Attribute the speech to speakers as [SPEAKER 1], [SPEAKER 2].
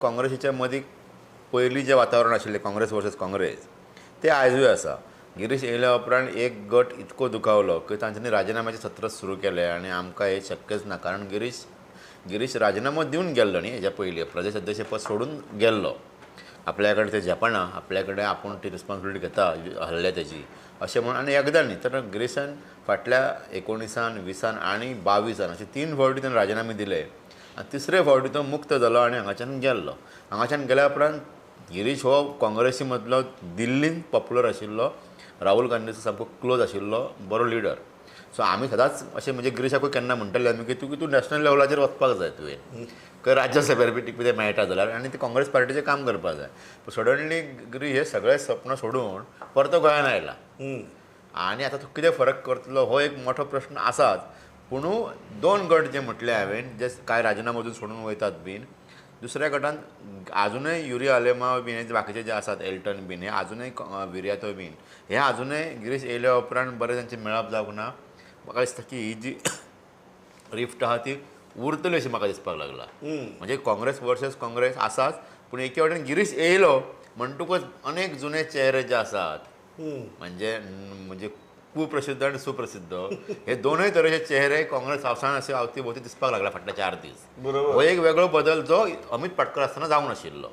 [SPEAKER 1] काँग्रेसीच्या मदीं पयलीं जें वातावरण आशिल्लें काँग्रेस वर्सस काँग्रेस तें आयजूय आसा. गिरीश येयल्या उपरांत एक गट इतको दुखावलो की तांच्यांनी राजिनाम्याचें सत्र सुरू केलें आनी आमकां हें शक्यच ना, कारण गिरीश गिरीश राजिनामो दिवन गेल्लो न्ही हेज्या पयलीं, प्रदेश अध्यक्षपद सोडून गेल्लो. आपल्या कडेन तें झेपना, आपल्या कडेन आपूण ती रिस्पॉन्सिबिलिटी घेता हल्ल्या तेजी अशें म्हणून. आनी एकदां न्ही तर गिरीशान फाटल्या 19 20 आनी 22 अशे 3 फावटी ताणें राजिनामे दिले आनी तिसरे फावटी तो मुक्त जालो आनी हांगाच्यान गेल्लो. हांगाच्यान गेल्या उपरांत गिरीश हो काँग्रेसी मदलो दिल्लीन पॉप्युलर आशिल्लो, राहुल गांधीचो सामको क्लोज आशिल्लो बरो लिडर. सो आमी सदांच अशें म्हणजे गिरीशाकूय केन्ना म्हणटाले आमी की तूं नॅशनल लेवलाचेर वचपाक जाय तुवें, खंय राज्यसभेर बी कितें मेळटा जाल्यार आनी ते काँग्रेस पार्टीचें काम करपाक जाय. पूण सडनली गिरीश हे सगळें सपन सोडून परतो गोंयान आयला आनी आतां तूं कितें फरक करतलो हो एक मोठो प्रश्न आसाच. पूण 2 गट जे म्हटले हांवें जे कांय राजिनामो अजून सोडून वयतात बीन, दुसऱ्या गटान आजुनय युरी आलेमाव बीन हे बाकीचे जे आसात एल्टन बीन हे आजुनय विर्यातो बीन हे आजुनय गिरीश येयल्या उपरांत बरें तांचें मेळप जावंक ना. म्हाका दिसता की ही जी रिफ्ट आहा ती उरतली अशी म्हाका दिसपाक लागला. म्हणजे काँग्रेस वर्सस काँग्रेस आसाच, पूण एके वटेन गिरीश येयलो म्हणटकूच अनेक जुने चेहरे जे आसात म्हणजे म्हणजे कुप्रसिद्ध आनी सुप्रसिद्ध हे दोनूय तरेचे चेहरे काँग्रेस हावसान असे अवती भोवती दिसपाक लागला फाटले 4 दीस. हो एक वेगळो बदल जो अमित पाटकर आसतना जावंक नाशिल्लो.